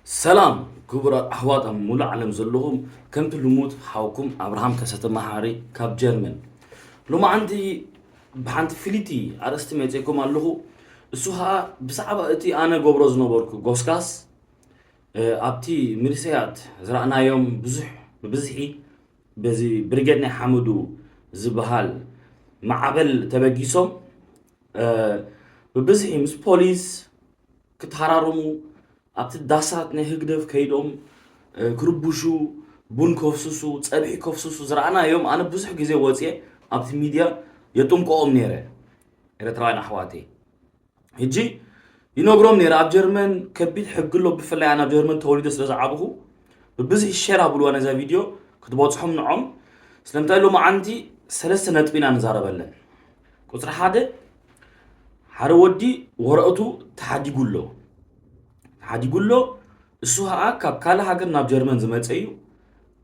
ሰላም ክቡራት ኣሕዋት ኣብ ሙሉእ ዓለም ዘለኹም፣ ከምቲ ልሙድ ሓውኩም ኣብርሃም ከሰተ መሓሪ ካብ ጀርመን። ሎማዓንቲ ብሓንቲ ፍልይቲ ኣርእስቲ መፂእኩም ኣለኹ። እሱ ኸዓ ብዛዕባ እቲ ኣነ ገብሮ ዝነበርኩ ጎስጋስ፣ እ፣ ኣብቲ መንእሰያት ዝረኣናዮም ብዙሕ ብብዝሒ በዚ ብርጌድ ናይ ሓመዱ ዝበሃል ማዕበል ተበጊሶም፣ እ፣ ብብዝሒ ምስ ፖሊስ ክተሃራረሙ፣ ኣብቲ ዳሳት ናይ ህግደፍ ከይዶም፣ እ፣ ክርብሹ፣ ቡን ከፍስሱ፣ ጸብሒ ከፍስሱ ዝረኣናዮም፣ ኣነ ብዙሕ ግዜ ወጽየ ኣብቲ ሚድያ የጥንቅቖም ነይረ፣ ኤርትራውያን ኣሕዋተይ። ሕጂ ይነግሮም ነይረ፣ ኣብ ጀርመን ከቢድ ሕጊ ኣሎ፣ ብፍላይ ኣነ ኣብ ጀርመን ተወሊደ ስለ ዝዓብኹ፣ ብብዝሒ ሸር ኣብልዋ ነዛ ቪድዮ ክትበጽሖም ንዖም። ስለምንታይ ሎማዓንቲ ሰለስተ ነጥቢ ኢና ንዛረበለን። ቁጽሪ ሓደ፣ ሓደ ወዲ ወረቐቱ ተሓዲጉ ኣሎ። ተሓዲጉ ኣሎ። እሱ ኸኣ ካብ ካልእ ሃገር ናብ ጀርመን ዝመጸ እዩ።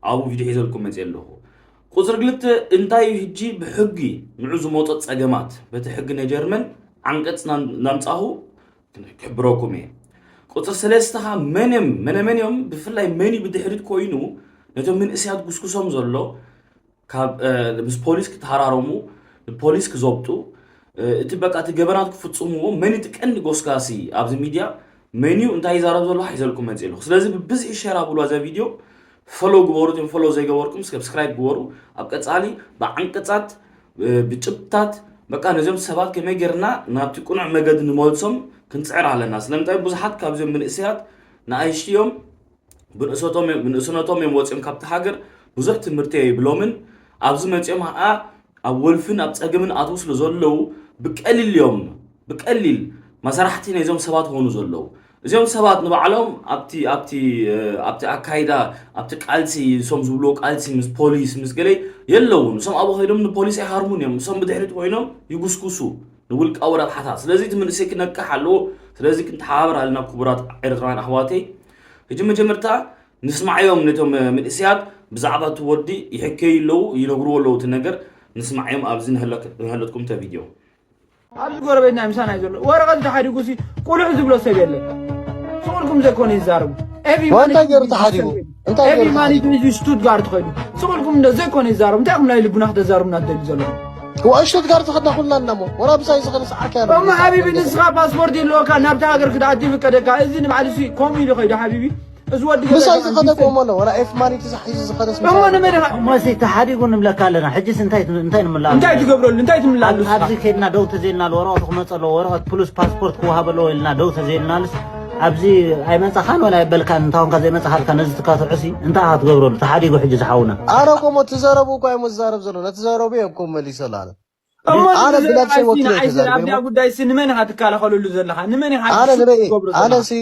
ኣብኡ ቪድዮ ሒዘልኩም መጺአ ኣለኹ። ቁጽሪ ክልተ፣ እንታይ እዩ ሕጂ ብሕጊ ንዑ ዝመጾ ጸገማት በቲ ሕጊ ናይ ጀርመን ዓንቀጽ ናም-፣ ናምጻኹ ክሕብረኩም እየ። ቁጽሪ ሰለስተ ኸኣ መን እዮም፣ መነ መን እዮም፣ ብፍላይ መን እዩ ብድሕሪት ኮይኑ ነቶም መንእሰያት ጉስጉሶም ዘሎ፣ ካብ፣ እ፣ ምስ ፖሊስ ክተሃራረሙ፣ ንፖሊስ ክዘብጡ፣ እ፣ እቲ በቃ እቲ ገበናት ክፍጽምዎ፣ መን እቲ ቀንዲ ጎስጋሲ ኣብዚ ሚድያ፣ መን እዩ እንታይ ይዛረብ ዘሎ ሒዘልኩም መጺእ ኣለኹ። ስለዚ ብብዝሒ ሸር ኣብልዋ እዛ ቪድዮ፣ ፎሎ ግበሩ፣ እቶም ፎሎ ዘይገበርኩም ሰብስክራይብ ግበሩ። ኣብ ቀጻሊ ብዓንቀጻት፣ እ፣ ብጭብጥታት፣ በቃ ነዞም ሰባት ከመይ ጌርና ናብቲ ቅኑዕ መገዲ ንመልሶም ክንጽዕር ኣለና። ስለምንታይ ብዙሓት ካብዞም መንእሰያት ንኣሽቱ እዮም፣ ብንእሰቶም እዮም፣ ብንእስነቶም እዮም ወፂኦም ካብቲ ሃገር፣ ብዙሕ ትምህርቲ የብሎምን። ኣብዚ መፂኦም ኸዓ ኣብ ወልፍን ኣብ ፀገምን ኣትዉ ስለ ዘለዉ ብቀሊል እዮም፣ ብቀሊል መሳርሕቲ ናይዞም ሰባት ኾኑ ዘለዉ። እዚኦም ሰባት ንባዕሎም ኣብቲ፣ ኣብቲ፣ እ፣ ኣብቲ ኣካይዳ፣ ኣብቲ ቃልሲ፣ እሶም ዝብልዎ ቃልሲ ምስ ፖሊስ፣ ምስ ገለ የለውን። እሶም ኣብኡ ኸይዶም ንፖሊስ ኣይሃርሙን እዮም። እሶም ብድሕሪት ኮይኖም ይጉስጉሱ፣ ንውልቃዊ ረብሓታት። ስለዚ እቲ መንእሰይ ክነቅሕ ኣለዎ። ስለዚ ክንተሓባበር ኣለና ክቡራት ኤርትራውያን ኣሕዋተይ። ሕጂ መጀመርታ ንስማዕዮም ነቶም መንእሰያት ብዛዕባ እቲ ወዲ ይሕከዩ ኣለዉ፣ ይነግርዎ ኣለዉ እቲ ነገር። ንስማዕዮም ኣብዚ ንህለክ-፣ ንህለትኩም እተ ቪድዮ። ኣብዚ ጎረቤትና ምሳና እዩ ዘሎ። ወረቐት ተሓዲጉ ሲ ቁልዕ ዝብሎ ሰብ የለ። ስቕ ኢልኩም ዘይኮነ ይዛረቡ። ኤቪ ዋንታ ማኒት ገይሩ ተሓዲጉ? እንታይ ኤቪ ገይሩ ማኒት ተሓዲጉ? እዚ ሽቱትጋርት ኸይዱ። ስቕ ኢልኩም እንደ ዘይኮነ ይዛረቡ። እንታይ ኢኹም ናይ ልቡና ክተዛርቡና ትደልዩ ዘለኹም? ዋ ሽቱትጋርት ኸድና ኩልና እና እሞ። ወላ ብሳይ ዝኸነ ሰዓት ያለ እሞ ሓቢቢ ንስኻ ፓስፖርት የለወካ ናብታ ሃገር ክትኣቲ ይፍቀደካ። እዚ ንባዕሉ ሲ ከምኡ ኢሉ ኸይዱ ሓቢቢ። እዚ ወዲ ገዛ ምሳይ ይበሃል ዝኸደ ይመስል። ቆሞ ኣሎ። ወላ ኤፍ ማኒት ዝሓ-፣ ሒዙ ዝኸደስ እሞ ምሳይ ንመን ኢኻ? እሞ ሲ ተሓዲጉ ንብለካ ኣለና። ሕጂስ እንታይ፣ እንታይ ንምላእ? እንታይ ትገብረሉ? እንታይ ትምላእ? ኣብ-፣ ኣብዚ ከድና ደው ተዘይልናሉ ወረቐቱ ክመጸ ኣለዎ። ወረቐት ፕሉስ ፓስፖርት ክወሃብ ኣለዎ ኢልና ደው ተዘይልናሉስ ኣብዚ ኣይመጻኻን ወላ ኣይበልካን። እንታ ኾንካ ዘይመጻኻልካ ነዚ ትካትዑሲ እንታይ ኢኻ ትገብረሉ? ተሓዲጉ ሕጂ ዝሓውና። ኣረ ቆሞ ትዘረቡ እኮ እዮም ዝዛረብ ዘሎ። ነቲ ዘረቡ እዮም እኮ መሊሰ ኣሎ ኣነ። እሞ ኣነ እዚ ብነብሰይ ዘረባ ወኪለ ንዓይ ስለ ተዛሪበ ኣብዛ እሞ። ጉዳይ ሲ ንመን ኢኻ ትከላኸለሉ ዘለኻ? ንመን ኢኻ ኣነ ንበይ፣ ትገብሮ ኣነ ዘለኻ? ሲ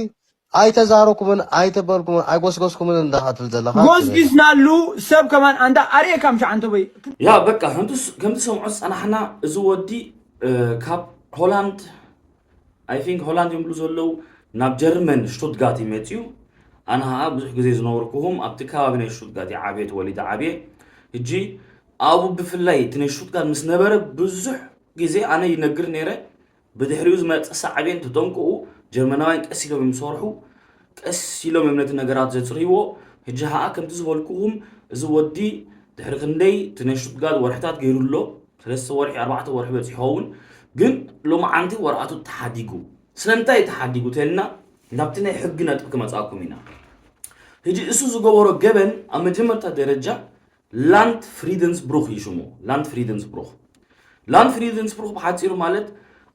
ኣይተዛረኩምን ኣይተበልኩምን ኣይጎስጎስኩምን እንዳኻ ትብል ዘለኻ። ጎስጊስናሉ ሰብ ከማን ኣንታ ኣርእየካ ምሻ ኣንተ በይ። ያ በቃ ከምቲ ስ-፣ ከምቲ ሰምዖ ዝጸናሕና እዚ ወዲ፣ እ፣ ካብ ሆላንድ፣ I think ሆላንድ እዮም ዝብሉ ዘለዉ፣ ናብ ጀርመን ሽቱትጋት እዩ መጺኡ። ኣነ ኸኣ ብዙሕ ግዜ ዝነበርኩኹም ኣብቲ ከባቢ ናይ ሽቱትጋት እየ ዓብየ፣ ተወሊደ ዓብየ። ሕጂ ኣብኡ ብፍላይ እቲ ናይ ሽቱትጋት ምስ ነበረ ብዙሕ ግዜ ኣነ ይነግር ነይረ፣ ብድሕሪኡ ዝመጸ ሳዕቤን ተጠንቅቑ፣ ጀርመናውያን ቀስ ኢሎም እዮም ዝሰርሑ፣ ቀስ ኢሎም እዮም ነቲ ነገራት ዘጽርይዎ። ሕጂ ኸኣ ከምቲ ዝበልኩኹም እዚ ወዲ ድሕሪ ክንደይ እቲ ናይ ሽቱትጋት ወርሕታት ገይሩ ኣሎ፣ ሰለስተ ወርሒ፣ ኣርባዕተ ወርሒ በጺሑ ይኸውን፣ ግን ሎማዓንቲ ወረቐቱ ተሓዲጉ። ስለምንታይ ተሓዲጉ ተልና ናብቲ ናይ ሕጊ ነጥቢ ክመጽኣኩም ኢና። ሕጂ እሱ ዝገበሮ ገበን ኣብ መጀመርታ ደረጃ ላንድ ፍሪደንስብሩኽ እዩ ሽሙ። ላንድ ፍሪደንስብሩኽ። ላንድ ፍሪደንስብሩኽ ብሓጺሩ ማለት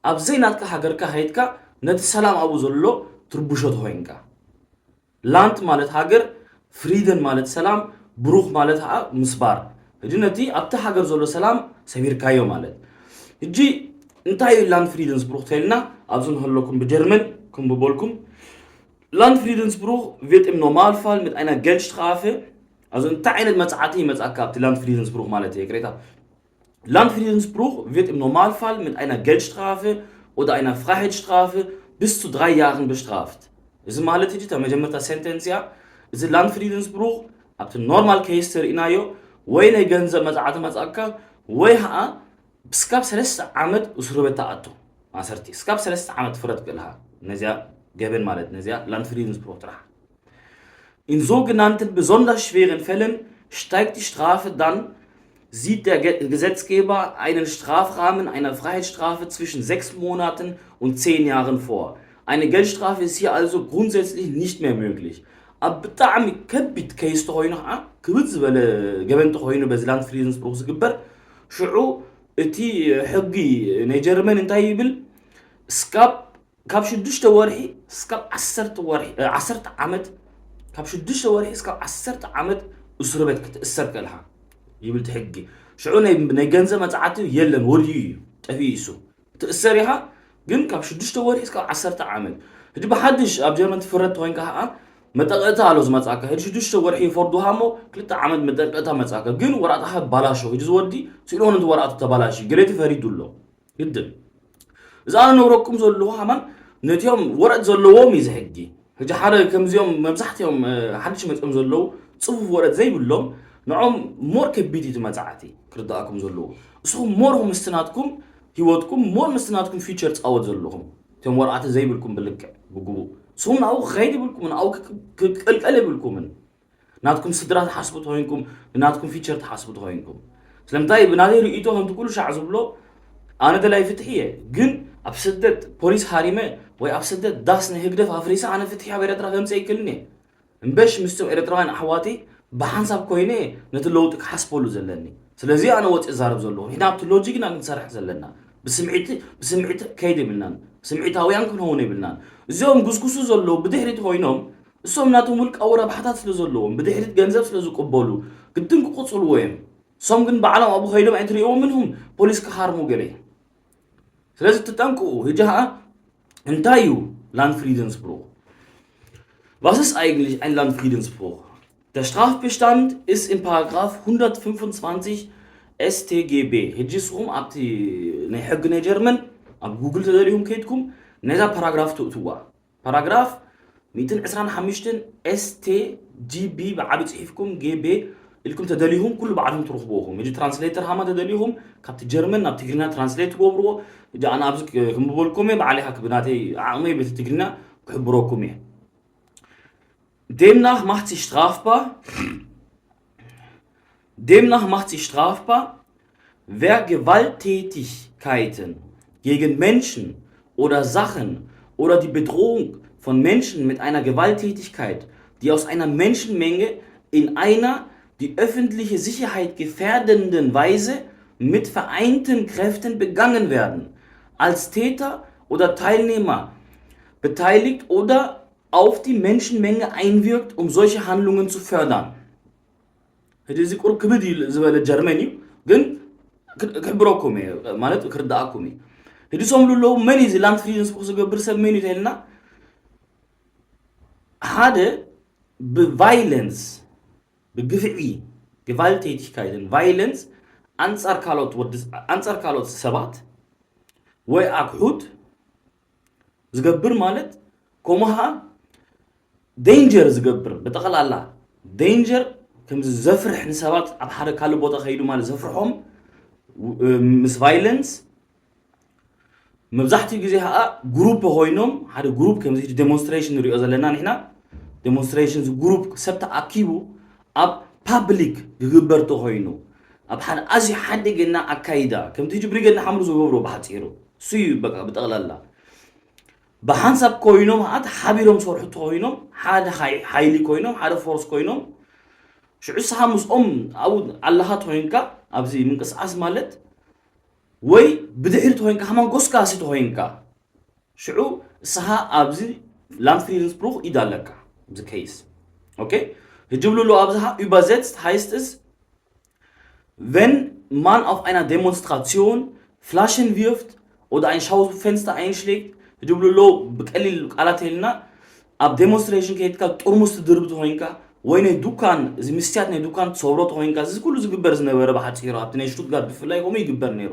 ኣብ ዘይናትካ ሃገርካ ከይድካ ነቲ ሰላም ኣብኡ ዘሎ ትርብሾ ተኾይንካ። ላንድ ማለት ሃገር፣ ፍሪደን ማለት ሰላም፣ ብሩኽ ማለት ኸኣ ምስባር። ሕጂ ነቲ ኣብቲ ሃገር ዘሎ ሰላም ሰቢርካዮ ማለት። ሕጂ እንታይ እዩ ላንድ ፍሪደንስብሩኽ ተልና ኣብዚ ንህለኩም ብጀርመን ክንብበልኩም። Landfriedensbruch wird im Normalfall mit einer Geldstrafe, also እንታይ ዓይነት መጽዓቲ ይመጽኣካ ኣብቲ ላንድ ፍሪደንስብሩኽ ማለት እዩ፣ ይቅሬታ። Landfriedensbruch wird im Normalfall mit einer Geldstrafe oder einer Freiheitsstrafe bis zu drei Jahren bestraft. እዚ ማለት ሕጂ እታ መጀመርታ ሴንተንስ እያ። እዚ ላንድ ፍሪደንስብሩኽ ኣብቲ ኖርማል ኬስ ተርእናዮ ወይ ናይ ገንዘብ መጽዓቲ መጽኣካ ወይ ኸኣ ስካብ ሰለስተ ዓመት እስሩ ቤት ትኣቱ። ማሰርቲ ስካብ ሰለስተ ዓመት ፍረድ ክእልኻ ነዚኣ ገበን ማለት ነዚኣ ላንድ ፍሪደንስብሩኽ ጥራሕ። In sogenannten besonders schweren Fällen steigt die Strafe dann, sieht der Ge- Gesetzgeber einen Strafrahmen einer Freiheitsstrafe zwischen sechs Monaten und zehn Jahren vor. Eine Geldstrafe ist hier also grundsätzlich nicht mehr möglich. ኣብ ብጣዕሚ ከቢድ ኬስ ተኮይኑ ከዓ ክብድ ዝበለ ገበን ተኮይኑ በዚ ላንድ ፍሪደንስቡርግ ዝግበር ሽዑ እቲ ሕጊ ናይ ጀርመን እንታይ ይብል? ስካብ ካብ ሽዱሽተ ወርሒ ስካብ ዓሰርተ ወርሒ እ፣ ዓሰርተ ዓመት ካብ ሽዱሽተ ወርሒ ስካብ ዓሰርተ ዓመት እስር ቤት ክትእሰር ከልካ ይብል እቲ ሕጊ። ሽዑ ናይ ናይ ገንዘብ መፅዓቲ የለን፣ ወዲኡ እዩ፣ ጠፊኡ እሱ። ትእሰር ኢኻ፣ ግን ካብ ሽዱሽተ ወርሒ ስካብ ዓሰርተ ዓመት። ሕጂ ብሓድሽ ኣብ ጀርመን ትፍረድ ተኮይንካ ከዓ መጠንቀቕታ ኣሎ ዝመፅኣካ። ሕጂ ሽዱሽተ ወርሒ ይፈርዱኻ እሞ ክልተ ዓመት መጠንቀቕታ መፅኣካ፣ ግን ወራቕታኻ ባላሾ። ሕጂ ዝወዲ ስኢልዎ ነቲ ወራቕቱ ተባላሽ፣ ገለ ተፈሪዱ ኣሎ። ግድን እዚ ኣነ ነግረኩም ዘለኹ ከማን ነቲኦም ወረቐት ዘለዎም እዩ ዝሕጊ። ሕጂ ሓደ ከምዚኦም መብዛሕትኦም ሓድሽ መፅኦም ዘለዉ ፅፉፍ ወረቐት ዘይብሎም ንዖም ሞር ከቢድ እዩ እቲ መፅዓቲ ክርዳእኩም ዘለዎ። እስኹም ሞር ምስቲ ናትኩም ህይወትኩም ሞር ምስቲ ናትኩም ፊቸር ትፃወት ዘለኹም እቶም ወረቐት ዘይብልኩም ብልክዕ ብግቡእ እስኹም ናብኡ ክኸይድ ይብልኩምን ኣብኡ ክቅልቀል ይብልኩምን። ናትኩም ስድራ ትሓስቡ ተኮይንኩም ንናትኩም ፊቸር ትሓስቡ ተኮይንኩም። ስለምንታይ ብናተይ ርእይቶ ከምቲ ኩሉ ሻዕ ዝብሎ ኣነ ደላይ ፍትሒ እየ፣ ግን ኣብ ስደት ፖሊስ ሃሪመ ወይ ኣብ ስደት ዳስ ናይ ህግደፍ ኣፍሪሰ ኣነ ፍትሒ ኣብ ኤረትራ ከምፅእ ኣይክልን እየ። እምበሽ ምስቶም ኤረትራውያን ኣሕዋተይ ብሓንሳብ ኮይነ እየ ነቲ ለውጢ ክሓስበሉ ዘለኒ። ስለዚ ኣነ ወፂ እዛረብ ዘለኹ ንሕና ኣብቲ ሎጂክ ኢና ክንሰርሕ ዘለና። ብስምዒቲ ብስምዒቲ ከይድ የብልናን። ስምዒታውያን ክንኸውን የብልናን። እዚኦም ጉስጉሱ ዘለዉ ብድሕሪት ኮይኖም እሶም ናቶም ውልቃዊ ረብሓታት ስለ ዘለዎም ብድሕሪት ገንዘብ ስለ ዝቅበሉ ግድን ክቅፅልዎ እዮም። እሶም ግን ባዕሎም ኣብኡ ከይዶም ኣይትርእይዎም ምንሁም ፖሊስ ክሃርሙ ገለ። ስለዚ ትጠንቅኡ። ሕጂ ከዓ እንታይ እዩ ላንድ ፍሪደንስቡርግ? Was ist eigentlich ein Landfriedensbruch? Der Strafbestand ist in Paragraph hundertfünfundzwanzig S T G B. ሕጂ እስኹም ኣብቲ ናይ ሕጊ ናይ ጀርመን ኣብ ጉግል ተደሊኹም ከይድኩም ነዛ ፓራግራፍ ትእትዋ። ፓራግራፍ ሚእትን ዕስራን ሓሙሽተን S T G B ብዓቢ ፅሒፍኩም ጌቤ ኢልኩም ተደሊኹም ኩሉ ባዕልኹም ትረኽብዎ። ሕጂ ትራንስሌተር ሃማ ተደሊኹም ካብቲ ጀርመን ናብ ትግርኛ ትራንስሌት ትገብርዎ። ሕጂ ኣነ ኣብዚ ክንብበልኩም እየ፣ ባዕለይ ብናተይ ዓቕመይ በቲ ትግርኛ ክሕብረኩም እየ። Demnach macht sich strafbar, demnach macht sich strafbar, wer Gewalttätigkeiten gegen Menschen oder Sachen oder die Bedrohung von Menschen mit einer Gewalttätigkeit, die aus einer Menschenmenge in einer die öffentliche Sicherheit gefährdenden Weise mit vereinten Kräften begangen werden, als Täter oder Teilnehmer beteiligt oder auf die Menschenmenge einwirkt, um solche Handlungen zu fördern. ሕጂ እዚ ቁሩብ ክብድ ኢሉ ዝበለ ጀርመን እዩ፣ ግን ክሕብረኩም እየ ማለት ክርዳኣኩም እዩ። ሕጂ ሶም ኣለዉ መን እዩ እዚ ላንድ ፍሪደንስቡርግ ዝገብር ሰብ መን እዩ ተልና ሓደ ብቫይለንስ ብግፍዒ ግቫልቴቲካይትን ቫይለንስ ኣንፃር ካልኦት ወዲ ኣንፃር ካልኦት ሰባት ወይ ኣክሑት ዝገብር ማለት ከምኡ ከዓ ዴንጀር ዝገብር ብጠቕላላ ዴንጀር ከምዚ ዘፍርሕ ንሰባት ኣብ ሓደ ካልእ ቦታ ከይዱ ማለት ዘፍርሖም ምስ ቫይለንስ መብዛሕትኡ ግዜ ከዓ ግሩፕ ኮይኖም ሓደ ግሩፕ ከምዚ ዴሞንስትሬሽን ንሪኦ ዘለና ንሕና ዴሞንስትሬሽን ግሩፕ ሰብ ተኣኪቡ ኣብ ፓብሊክ ክግበር ተኮይኑ ኣብ ሓደ ኣዝዩ ሓደገና ኣካይዳ ከምቲ ሕጂ ብሪገድ ንሓምዱ ዝገብሮ ብሓፂሩ እሱ እዩ በቃ ብጠቕላላ ብሓንሳብ ኮይኖም ከዓ ተሓቢሮም ዝሰርሑ ተኮይኖም ሓደ ሓይሊ ኮይኖም ሓደ ፎርስ ኮይኖም ሽዑ ንስኻ ምስኦም ኣብኡ ኣለኻ ተኮይንካ ኣብዚ ምንቅስቃስ ማለት ወይ ብድሕሪ ተኮይንካ ከማን ጎስጋሲ ተኮይንካ ሽዑ ንስኻ ኣብዚ ላንድ ፍሪደንስቡርግ ኢድ ኣለካ ኣብዚ ኬይስ ኦኬ ህጂ ብልሉ ኣብዝሃ übersetzt heißt es wenn man auf einer Demonstration Flaschen wirft oder ein Schaufenster einschlägt ህጂ ብልሉ ብቀሊል ቃላት ኢልና ኣብ ዴሞንስትሬሽን ከይድካ ጥርሙስ ትድርብ ተኮይንካ ወይ ናይ ዱካን እዚ ምስትያት ናይ ዱካን ትሰብሮ ተኮይንካ እዚ ኩሉ ዝግበር ዝነበረ ብሓፂሩ ኣብቲ ናይ ሽቱትጋርት ብፍላይ ከምኡ ይግበር ነይሩ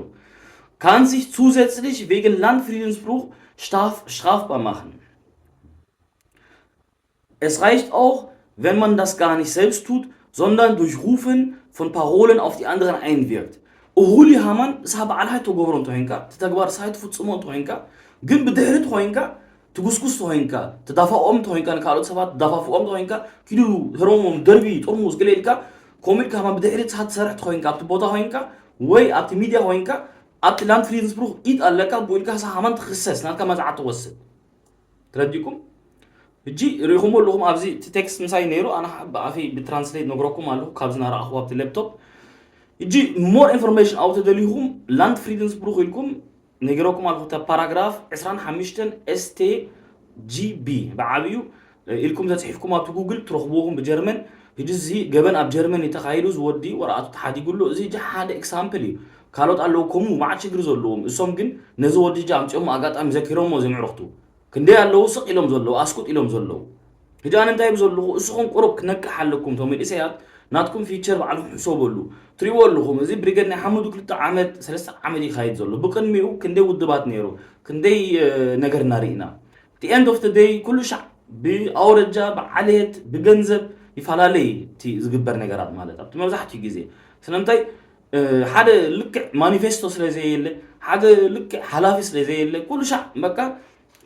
kann sich zusätzlich wegen Landfriedensbruch straf, strafbar machen. Es reicht auch, wenn man das gar nicht selbst tut, sondern durch Rufen von Parolen auf die anderen einwirkt. እሁል ሃማን ንስኻ በዓልኻ ተገብሮ እንተኮይንካ እቲ ተግባር ንስኻ ትፍፅሞ እንተኮይንካ ግን ብድሕሪ ተኮይንካ ትጉስጉስ ተኮይንካ፣ ትዳፋኦም ተኮይንካ፣ ንካልኦት ሰባት ትዳፋፍኦም ተኮይንካ፣ ኪዱ ህረሞም፣ ደርቢ፣ ጥርሙዝ፣ ገለ ኢልካ፣ ከምኡ ኢልካ ድማ ብድሕሪት ሳት ትሰርሕ ተኮይንካ፣ ኣብቲ ቦታ ኮይንካ ወይ ኣብቲ ሚድያ ኮይንካ፣ ኣብቲ ላንድ ፍሪደንስብሩክ ኢድ ኣለካ፣ ብኡ ኢልካ ሳሃማን ትኽሰስ፣ ናትካ መጽዓት ትወስድ። ተረዲእኩም? ሕጂ ርኢኹሞ ኣለኹም፣ ኣብዚ እቲ ቴክስት ምሳይ ነይሩ፣ ኣነ ብኣፈይ ብትራንስሌት ነግረኩም ኣለኹ ካብዚ ናረኣኹ ኣብቲ ላፕቶፕ። ሕጂ ሞር ኢንፎርሜሽን ኣብኡ ተደሊኹም ላንድ ፍሪደንስብሩክ ኢልኩም ነጊረኩም ኣለኹ። እታ ፓራግራፍ ዕስራን ሓሙሽተን S T G B ብዓብዩ ኢልኩም ተፅሒፍኩም ኣብቲ ጉግል ትረኽብዎም ብጀርመን። ሕጂ እዚ ገበን ኣብ ጀርመን እዩ ተኻይዱ፣ ዝወዲ ወረኣቱ ተሓዲጉሉ። እዚ ሕጂ ሓደ ኤክሳምፕል እዩ። ካልኦት ኣለዉ ከምኡ መዓት ሽግር ዘለዎም፣ እሶም ግን ነዚ ወዲ ሕጂ ኣምፅኦሞ ኣጋጣሚ ዘኪሮሞ ዘምዕረኽቱ ክንደይ ኣለዉ ስቕ ኢሎም ዘለዉ ኣስቁጥ ኢሎም ዘለዉ። ሕጂ ኣነ እንታይ ብዘለኹ እስኹም ቁሩብ ክነቅሕ ኣለኩም፣ እቶም መንእሰያት ናትኩም ፊቸር ባዕልኩም ሕሰበሉ። ትሪእዎ ኣለኹም፣ እዚ ብሪገድ ናይ ሓመዱ ክልተ ዓመት ሰለስተ ዓመት ይካየድ ዘሎ። ብቅድሚኡ ክንደይ ውድባት ነይሩ፣ ክንደይ ነገር እናርኢና። እቲ ኤንድ ኦፍ ደይ ኩሉ ሻዕ ብኣውረጃ ብዓሌት ብገንዘብ ይፈላለይ እቲ ዝግበር ነገራት ማለት ኣብቲ መብዛሕትኡ ግዜ ስለምንታይ ሓደ ልክዕ ማኒፌስቶ ስለ ዘየለ ሓደ ልክዕ ሓላፊ ስለ ዘየለ ኩሉ ሻዕ በቃ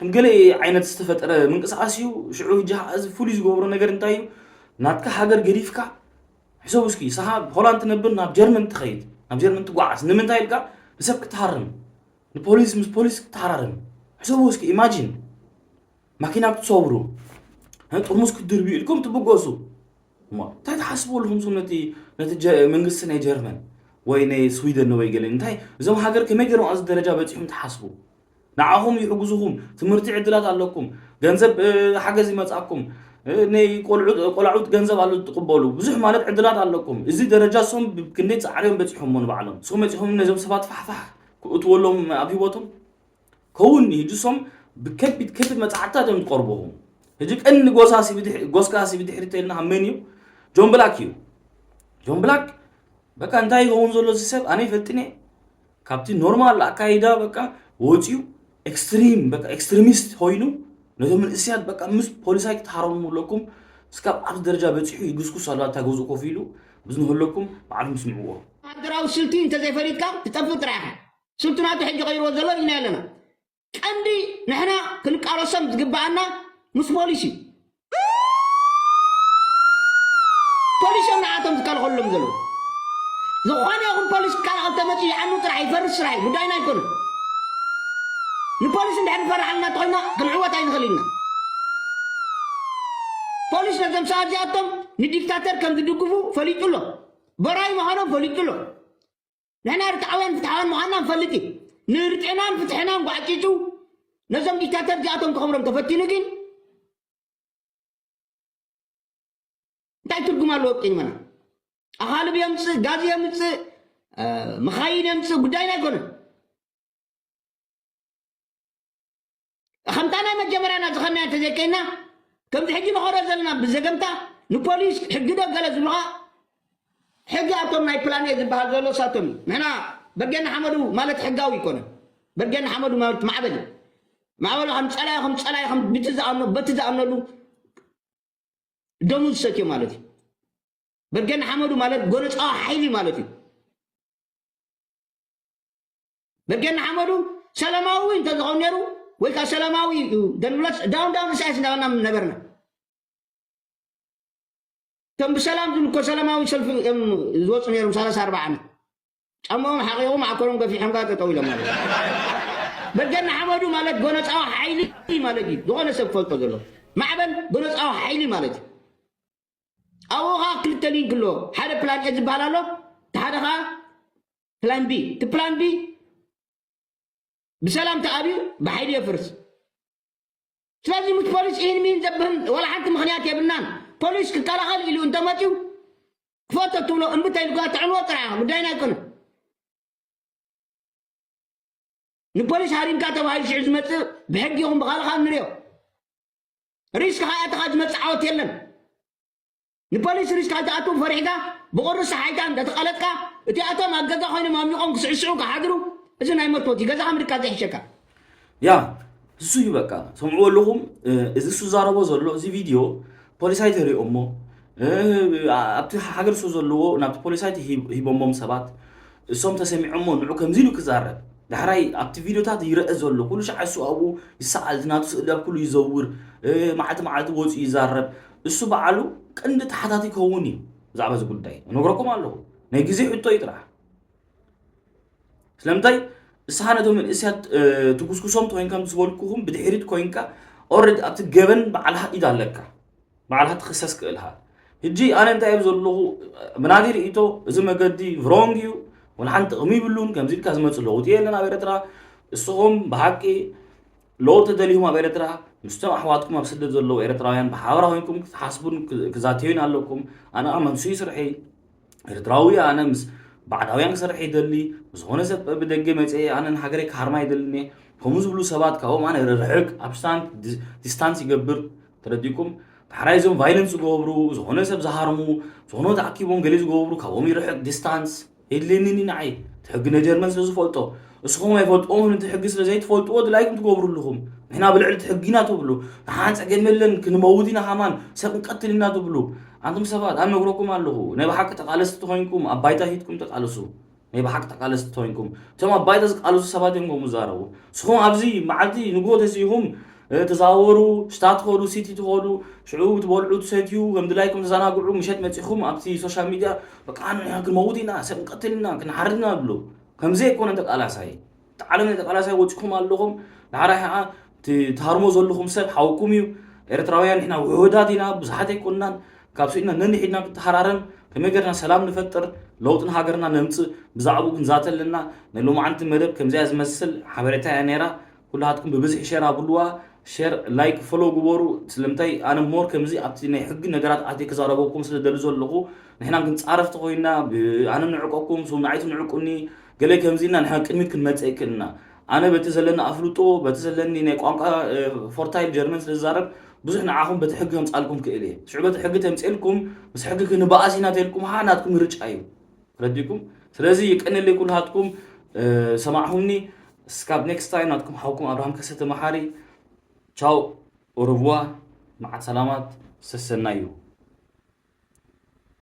ከም ገለ ዓይነት ዝተፈጠረ ምንቅስቃስ እዩ። ሽዑ ሕጂ እዚ ፍሉይ ዝገብሮ ነገር እንታይ እዩ? ናትካ ሃገር ገዲፍካ ሕሰቡ እስኪ፣ ሰሓ ሆላንድ ትነብር ናብ ጀርመን ትኸይድ፣ ናብ ጀርመን ትጓዓዝ። ንምንታይ ኢልካ ንሰብ ክትሃርም፣ ንፖሊስ ምስ ፖሊስ ክትሃራርም። ሕሰቡ እስኪ፣ ኢማጂን ማኪና ክትሰብሩ፣ ጥርሙዝ ክትድርብዩ ኢልኩም ትብገሱ። እሞ እንታይ ትሓስቡ ኣለኹም ስም ነቲ ነቲ መንግስቲ ናይ ጀርመን ወይ ናይ ስዊደን ወይ ገለ እንታይ እዞም ሃገር ከመይ ገይሮም ኣብዚ ደረጃ በፂሑም ትሓስቡ? ንዓኹም ይሕግዙኹም፣ ትምህርቲ ዕድላት ኣለኩም፣ ገንዘብ ሓገዝ ይመፅኣኩም፣ ናይ ቆልዑት ቆላዑት ገንዘብ ኣሎ ትቕበሉ፣ ብዙሕ ማለት ዕድላት ኣለኩም። እዚ ደረጃ እሶም ክንደይ ፃዕርዮም በፂሖሞ ንባዕሎም። ንስኹም መፂኹም ነዞም ሰባት ፋሕፋሕ ክእትወሎም ኣብ ህይወቶም ከውን እዩ። እሶም ብከቢድ ከቢድ መፅዓታት እዮም ዝቐርቡኹም። ሕጂ ቀንዲ ጎሳሲ ብድሕ- ጎስጋሲ ብድሕሪ ተልና ካብ መን እዩ? ጆን ብላክ እዩ። ጆን ብላክ በቃ እንታይ ይኸውን ዘሎ እዚ ሰብ ኣነ ይፈልጥን እየ። ካብቲ ኖርማል ኣካይዳ በቃ ወፂኡ ኤክስትሪም በቃ ኤክስትሪሚስት ኮይኑ ነዞም መንእስያት በቃ ምስ ፖሊሳይ ክትሃረሙ ኣለኩም እስካብ ኣብዚ ደረጃ በፂሑ ይግስኩስ ኣሎ ኣታ ገዝኡ ኮፍ ኢሉ ብዝንህለኩም ባዕልኩም ስምዕዎ። ሃገራዊ ስልቲ እንተዘይፈሊጥካ ትጠፍእ ጥራሕ ኢኻ። ስልቱ ናቱ ሕጂ ቀይርዎ ዘሎ ኢና ኣለና። ቀንዲ ንሕና ክንቃለሶም ዝግበኣና ምስ ፖሊስ እዩ። ፖሊስ እዮም ንዓቶም ዝከላኸሉሎም ዘለዉ። ዝኾነ ይኹን ፖሊስ ክከላኸል ተመፅኡ ይዓኑ ጥራሕ ይፈርስ ስራሕ እዩ፣ ጉዳይና ኣይኮነን። ንፖሊስ እንድሕር ንፈርሓልና እንተኾይና ክንዕወት ኣይንኽእል ኢና። ፖሊስ ነዞም ሰባት እዚኣቶም ንዲክታተር ከም ዝድግፉ ፈሊጡ ኣሎ። በራይ ምዃኖም ፈሊጡ ኣሎ። ንሕና ርትዓውያን ፍትሓውያን ምዃንና ንፈልጥ እዩ። ንርትዕናን ፍትሕናን ጓዕጭጩ ነዞም ዲክታተር እዚኣቶም ክኸብሮም ተፈቲኑ ግን እንታይ ትርጉም ኣለዎ? ቂንመና ኣኻልብ የምፅእ፣ ጋዝ የምፅእ፣ መኻይን የምፅእ ጉዳይና ኣይኮነን። ከምታ ናይ መጀመርያና ዝኸናያ እንተዘይከይና ከምዚ ሕጂ ንኸዶ ዘለና ብዘገምታ ንፖሊስ ሕጊ ዶ ገለ ዝብልኻ ሕጊ ኣቶም ናይ ፕላን ኤ ዝበሃል ዘሎ ሳቶም እዩ። ንሕና በርጌና ሓመዱ ማለት ሕጋዊ ይኮነ። በርጌና ሓመዱ ማለት ማዕበል እዩ። ማዕበሉ ከም ጸላኢ ከም ጸላኢ ከም ብቲ ዝኣምኖ በቲ ዝኣምነሉ ደሙ ዝሰትዮ ማለት እዩ። በርጌና ሓመዱ ማለት ጎነጻዊ ሓይሊ ማለት እዩ። በርጌና ሓመዱ ሰላማዊ እንተዝኸውን ነይሩ ወይ ከዓ ሰላማዊ እዩ ደንብሎስ ዳውን ዳውን ኢሳያስ እንዳበልና ነበርና። እቶም ብሰላም ዝብል እኮ ሰላማዊ ሰልፊ እዮም ዝወፁ ነይሮም ሰላሳ ኣርባዓ ዓመት። ጫማኦም ሓቂቖም ዓኮሮም ገፊሖም ከዓ ጠጠው ኢሎም ማለት እዩ። በርጌና ሓመዱ ማለት ጎነፃዊ ሓይሊ ማለት እዩ። ዝኾነ ሰብ ክፈልጦ ዘሎ ማዕበል ጎነፃዊ ሓይሊ ማለት እዩ። ኣብኡ ከዓ ክልተ ሊንክ ኣለዎ። ሓደ ፕላን ኤ ዝበሃል ኣሎ፣ እቲ ሓደ ከዓ ፕላን ቢ። እቲ ፕላን ቢ ብሰላም ተኣብዩ ብሓይሊ የፍርስ። ስለዚ ምስ ፖሊስ ኢን ሚን ዘብህም ዋላ ሓንቲ ምኽንያት የብልናን። ፖሊስ ክከላኸል ኢሉ እንተመፅዩ ክፈቶ ትብሎ እምቢ ተይልካ ተዕንዎ ጥራሕ ኢኻ፣ ጉዳይና ኣይኮነን። ንፖሊስ ሃሪምካ ተባሂሉ ሽዑ ዝመፅእ ብሕጊ ይኹን ብኻልኻ ንሪኦ። ሪስክ ሃያትኻ ዝመፅእ ዓወት የለን። ንፖሊስ ሪስክ ኣይትኣቱ ፈሪሕካ ብቑሪ ሰሓይታ እንተተቐለጥካ እቲኣቶም ኣብ ገዛ ኮይኖም ኣሚቖም ክስዕስዑ ክሓድሩ እዚ ናይ መርቶት እዩ። ገዛኻ ምድካ ዘይሕሸካ። ያ እሱ እዩ በቃ ሰምዕዎ ኣለኹም። እዚ እሱ ዛረቦ ዘሎ እዚ ቪድዮ ፖሊስ ኣይተሪኦሞ ኣብቲ ሃገር እሱ ዘለዎ ናብቲ ፖሊሳይ ሂቦሞም ሰባት እሶም ተሰሚዖሞ ንዑ ከምዚ ኢሉ ክዛረብ ዳሕራይ ኣብቲ ቪድዮታት ይረአ ዘሎ ኩሉ ሻዕ እሱ ኣብኡ ይሰኣል፣ ናቱ ስእሊ ኣብ ኩሉ ይዘውር፣ እ፣ መዓልቲ መዓልቲ ወፂኡ ይዛረብ። እሱ በዓሉ ቀንዲ ተሓታቲ ክኸውን እዩ ብዛዕባ እዚ ጉዳይ። እነግረኩም ኣለኹ፣ ናይ ግዜ ሕቶ እዩ ጥራሕ። ስለምንታይ ንስኻ ነቶም መንእስያት፣ እ፣ ትጉስጉሶም ተኮይንካ፣ ምስ ዝበልኩኹም ብድሕሪት ኮይንካ ኦልሬዲ ኣብቲ ገበን ባዕልኻ ኢድ ኣለካ። ባዕልኻ ትኽሰስ ክእልኻ። ሕጂ ኣነ እንታይ እየ ዘለኹ፣ ብናተይ ርእይቶ እዚ መገዲ ሮንግ እዩ፣ ወላ ሓንቲ ጥቕሚ ይብሉን፣ ከምዚ ኢልካ ዝመጽእ ለውጢ የለን ኣብ ኤርትራ። እስኹም ብሓቂ ለውጢ ደሊኹም ኣብ ኤርትራ ምስቶም ኣሕዋትኩም ኣብ ስደት ዘለዉ ኤርትራውያን ብሓባር ኮይንኩም ክትሓስቡን ክ-፣ ክዛተዩን ኣለኩም። ኣነ ኣመንሱይ ስርሐይ ኤርትራዊ ኣነ ምስ ባዕዳውያን ክሰርሕ ይደሊ፣ ዝኾነ ሰብ ብደገ መጽየ ኣነ ንሃገረይ ክሃርማ ይደልኒ። ከምኡ ዝብሉ ሰባት ካብኦም ኣነ ርሕቅ፣ ኣብስታንት፣ ዲ-፣ ዲስታንስ ይገብር። ተረዲኩም? ዳሕራይ እዞም ቫይለንስ ዝገብሩ፣ ዝኾነ ሰብ ዝሃርሙ፣ ዝኾነ ተኣኪቦም ገለ ዝገብሩ ካብኦም ይርሕቅ፣ ዲስታንስ። የድልየኒኒ ንዓይ። እቲ ሕጊ ናይ ጀርመን ስለ ዝፈልጦ። እስኹም ኣይፈልጥዎምን፣ እቲ ሕጊ ስለ ዘይትፈልጥዎ ድላይኩም ትገብሩ ኣለኹም። ንሕና ብልዕሊ እቲ ሕጊ ኢና ትብሉ። ንሓን ጸገም የለን፣ ክንመውት ኢና ሃማን፣ ሰብ ክንቀትል ኢና ትብሉ። ኣንቱም ሰባት፣ ኣነ ነግረኩም ኣለኹ። ናይ ብሓቂ ተቃለስቲ ተኾይንኩም፣ ኣብ ባይታ ሂድኩም ተቃለሱ። ናይ ብሓቂ ተቃለስቲ ተኾይንኩም። እቶም ኣብ ባይታ ዝቃለሱ ሰባት እዮም ከምኡ ዝዛረቡ። እስኹም ኣብዚ መዓልቲ ንግሆ ተሲኹም፣ እ፣ ተዛወሩ፣ ሽታ ትኸዱ፣ ሲቲ ትኸዱ፣ ሽዑ ትበልዑ፣ ትሰትዩ፣ ከም ድላይኩም ተዘናግዑ፣ ምሸት መጺኹም ኣብቲ ሶሻል ሚድያ፣ በቃ፣ ንሕና ክንመውት ኢና፣ ሰብ ክንቀትል ኢና፣ ክንሓርድ ኢና ትብሉ። ከምዚ ኣይኮነን ተቃላሳይ። እቲ ዓለም ናይ ተቃላሳይ ወጺኹም ኣለኹም። ዳሕራይ ከዓ እቲ ትሃርሞ ዘለኹም ሰብ ሓውኩም እዩ። ኤርትራውያን ንሕና ውሑዳት ኢና፣ ብዙሓት ኣይኮንናን። ካብ ስኢና ነንሒድና ክንተሃራረም፣ ከመይ ጌርና ሰላም ንፈጥር፣ ለውጢ ንሃገርና ነምጽእ፣ ብዛዕባኡ ክንዛተ ኣለና። ናይ ሎማዓንቲ መደብ ከምዚኣ ዝመስል ሓበሬታ እያ ነይራ። ኩላትኩም ብብዝሒ ሸር ኣብሉዋ፣ ሸር፣ ላይክ፣ ፎሎ ግበሩ። ስለምንታይ ኣነ ሞር ከምዚ ኣብቲ ናይ ሕጊ ነገራት ኣትየ ክዛረበኩም ስለ ደሊ ዘለኹ፣ ንሕና ክንጻረፍ ተኾይና፣ ብ-፣ ኣነ ንዕቀኩም፣ ስም ንዓይ ትንዕቁኒ፣ ገለ ከምዚ ኢልና ንሕና ቅድሚት ክንመጽእ ኣይክእልና። ኣነ በቲ ዘለኒ ኣፍልጦ፣ በቲ ዘለኒ ናይ ቋንቋ፣ እ፣ ፎርታይል ጀርመን ስለ ዝዛረብ፣ ብዙሕ ንዓኹም በቲ ሕጊ ከምጻልኩም ክእል እየ። ሽዑ በቲ ሕጊ ተምጽኤልኩም፣ ምስ ሕጊ ክንበኣስ ኢና ተልኩም፣ ሃ ናትኩም ምርጫ እዩ። ረዲኩም? ስለዚ የቀንየለይ ኩልሃትኩም፣ እ፣ ሰማዕኹምኒ። እስካብ ኔክስት ታይም ናትኩም ሓውኩም ኣብርሃም ከሰተ መሓሪ። ቻው፣ ኦረቡዋ፣ መዓት ሰላማት፣ ሰሰናዩ።